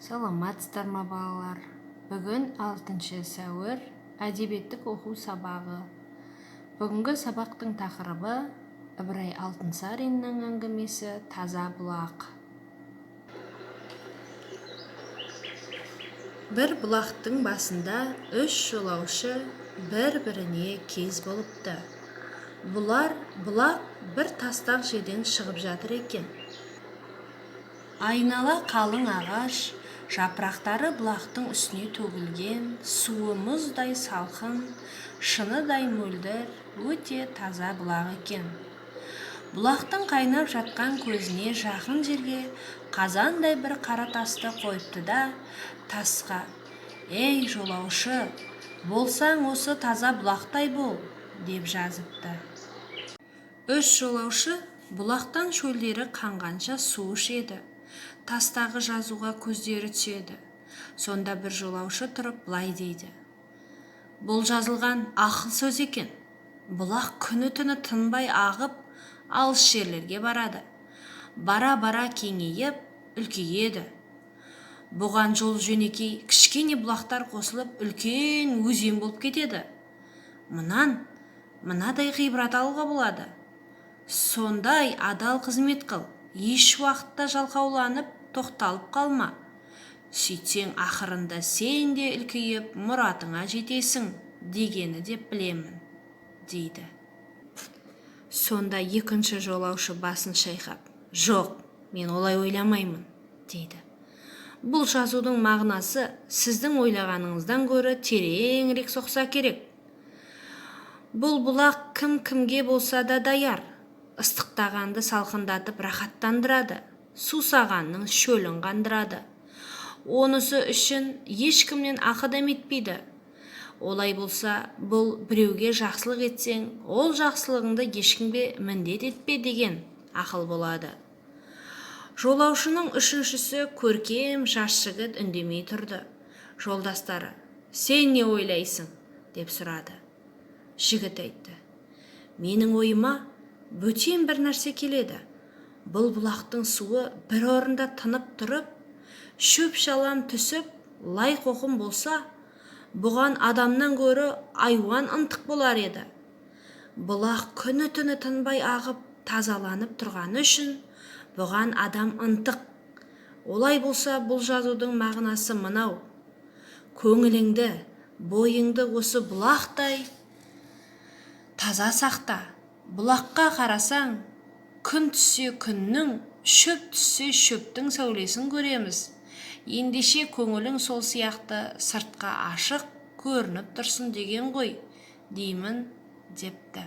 Саламатсыздар ма, балалар? Бүгін 6 сәуір, әдебиеттік оқу сабағы. Бүгінгі сабақтың тақырыбы: Ыбырай Алтынсариннің әңгімесі «Таза бұлақ». Бір бұлақтың басында үш жолаушы бір-біріне кез болыпты. Бұлар бұлақ бір тастақ жерден шығып жатыр екен. Айнала қалың ағаш, жапырақтары бұлақтың үстіне төгілген, суы мұздай салқын, шыныдай мөлдір, өте таза бұлақ екен. Бұлақтың қайнап жатқан көзіне жақын жерге қазандай бір қара тасты қойыпты да, тасқа: «Ей, жолаушы, болсаң, осы таза бұлақтай бол», – деп жазыпты. Үш жолаушы бұлақтан шөлдері қанғанша су ішеді. Тастағы жазуға көздері түседі. Сонда бір жолаушы тұрып былай дейді: «Бұл жазылған ақыл сөз екен. Бұлақ күні-түні тынбай ағып, алыс жерлерге барады. Бара-бара кеңейіп, үлкейеді. Бұған жол жөнекей кішкене бұлақтар қосылып, үлкен өзен болып кетеді. Мұнан мынадай ғибрат алуға болады: сондай адал қызмет қыл, еш уақытта жалқауланып, тоқталып қалма. Сөйтсең, ақырында сен де үлкейіп, мұратыңа жетесің дегені деп білемін», – дейді. Сонда екінші жолаушы басын шайқап: «Жоқ, мен олай ойламаймын», – дейді. «Бұл жазудың мағынасы сіздің ойлағаныңыздан гөрі тереңірек соқса керек. Бұл бұлақ кім-кімге болса да даяр. Ыстықтағанды салқындатып, рахаттандырады, сусағанның шөлін қандырады. Онысы үшін ешкімнен ақы дәметпейді. Олай болса, бұл біреуге жақсылық етсең, ол жақсылығыңды ешкімге міндет етпе деген ақыл болады». Жолаушының үшіншісі, көркем жас жігіт, үндемей тұрды. Жолдастары: «Сен не ойлайсың?» – деп сұрады. Жігіт айтты: «Менің ойыма бөтен бір нәрсе келеді. Бұл бұлақтың суы бір орында тынып тұрып, шөп-шалам түсіп, лай қоқым болса, бұған адамнан гөрі айуан ынтық болар еді. Бұлақ күні-түні тынбай ағып, тазаланып тұрғаны үшін бұған адам ынтық. Олай болса, бұл жазудың мағынасы мынау: көңіліңді, бойыңды осы бұлақтай таза сақта. Бұлаққа қарасаң, күн түссе күннің, шөп түссе шөптің сәулесін көреміз. Ендеше көңілің сол сияқты сыртқа ашық көрініп тұрсын деген ғой деймін», – депті.